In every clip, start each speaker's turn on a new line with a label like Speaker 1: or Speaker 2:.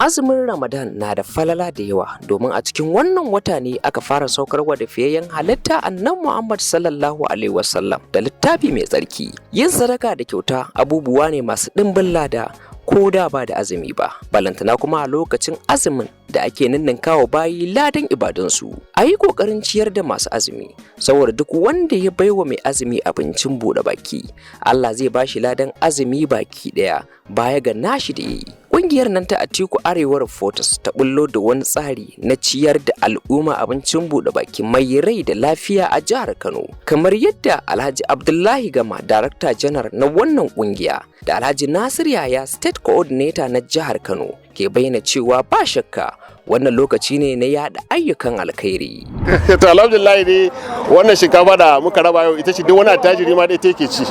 Speaker 1: Azumin Ramadan na da falala da yawa, domin a cikin wannan wata ne aka fara saukarwa da fiyayyen halitta Annabi Muhammad sallallahu alaihi wasallam da littafi mai tsarki. Yin sadaka da kyauta abubuwa ne masu ɗimbin lada ko da ba da azumi ba, balantana kuma a lokacin azumin da ake ninninkawa bayi ladan ibadunsu. A yi ƙoƙarin ciyar da masu azumi, saboda duk wanda ya baiwa mai azumi abincin buɗe baki, Allah zai ba shi ladan azumi baki ɗaya baya ga nashi da ya yi. Ƙungiyar nan ta Atiku Arewa Reporters ta bullo da wani tsari na ciyar da al'umma abincin buɗe baki mai rai da lafiya a jihar Kano. Kamar yadda Alhaji Abdullahi Gama, Darakta Janar na wannan ƙungiya, da Alhaji Nasir Yahaya, State Coordinator na jihar Kano, ke bayyana cewa ba shakka wannan lokaci ne na yada ayyukan alkhairi.
Speaker 2: To, alhamdulillah dai, wannan shinkafa da muka raba yau ita ce duk wani attajiri ma dai take ci.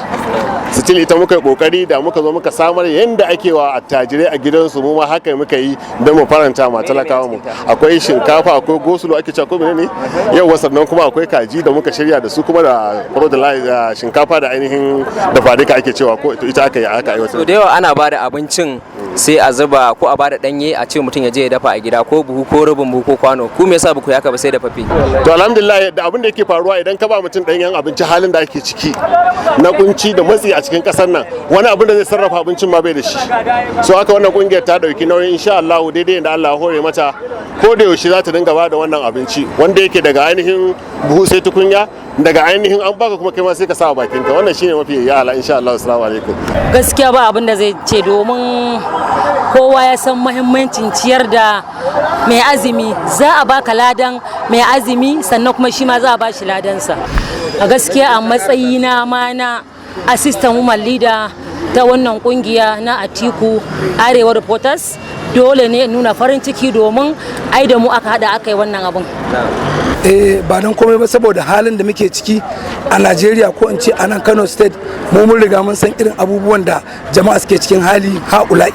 Speaker 2: Still ita muka yi kokari da muka zo muka samar yanda ake wa attajirai a gidansu, mu ma haka muka yi don mu faranta ma talakawa mu. Akwai shinkafa, akwai gosulo ake cewa ko menene yau, sannan kuma akwai kaji da muka shirya da su, kuma da da shinkafa da ainihin da fadika ake cewa ko ita aka yi aka aiwatar.
Speaker 3: So da yawa ana bada abincin sai a zuba ko a bada danye a ce mutum ya je ya dafa a gida, ko buhu ko rabin buhu ko kwano. Ku me yasa ba ku yi haka ba sai da fafe?
Speaker 2: To, alhamdulillah, da abin da yake faruwa, idan ka ba mutum danyen abinci, halin da ake ciki na kunci da matsi a cikin kasar nan, wani abin da zai sarrafa abincin ma bai da shi. So haka wannan kungiyar ta dauki nauyin, insha Allah, daidai inda Allah ya hore mata, ko da yaushe za ta dinga ba da wannan abinci wanda yake daga ainihin buhu sai tukunya, daga ainihin an baka kuma kai ma sai ka sa bakinka. Wannan shine mafi ya'ala, insha Allah. Assalamu alaikum.
Speaker 4: Gaskiya ba abin da zai ce, domin kowa ya san muhimmancin ciyar da mai azumi. Za a baka ladan mai azumi, sannan kuma shi ma za a bashi ladansa. A gaskiya, a matsayina ma na assistant woman leader ta wannan kungiya na Atiku Arewa Reporters, dole ne nuna farin ciki, domin ai da mu aka hada aka yi wannan abun.
Speaker 5: Eh, ba don komai ba saboda halin da muke ciki a Najeriya, ko in ce a nan Kano State. Mu mun riga mun san irin abubuwan da jama'a suke cikin hali ha'ula'i.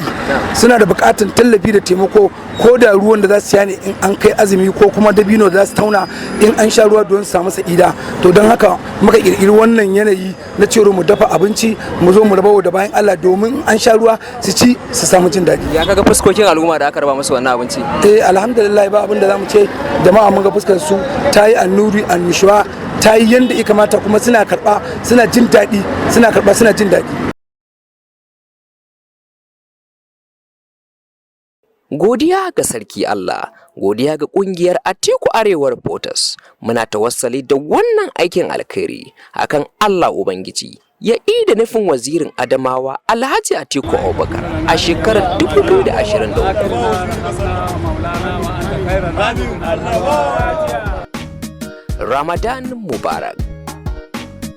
Speaker 5: Suna da bukatun tallafi da taimako, ko da ruwan da za su sha ne in an kai azumi, ko kuma dabino da za su tauna in an sha ruwa don su samu sa'ida. To, don haka muka kirkiri wannan yanayi na cewa mu dafa abinci, mu zo mu raba da bayan Allah, domin an sha ruwa su ci su samu jin daɗi.
Speaker 3: Ya kaga fuskokin al'umma da aka raba musu wannan abinci?
Speaker 5: Eh, alhamdulillah, ba abin da za mu ce. Jama'a mun ga fuskar su ta yi annuri, annushuwa, ta yi yadda ya kamata, kuma suna karba suna jin daɗi, suna karba suna jin daɗi.
Speaker 1: Godiya ga Sarki Allah, godiya ga kungiyar Atiku Arewa Reporters. Muna tawassali da wannan aikin alkhairi akan Allah Ubangiji ya da nufin Wazirin Adamawa Alhaji Atiku Abubakar a shekarar 2023. Ramadan Mubarak.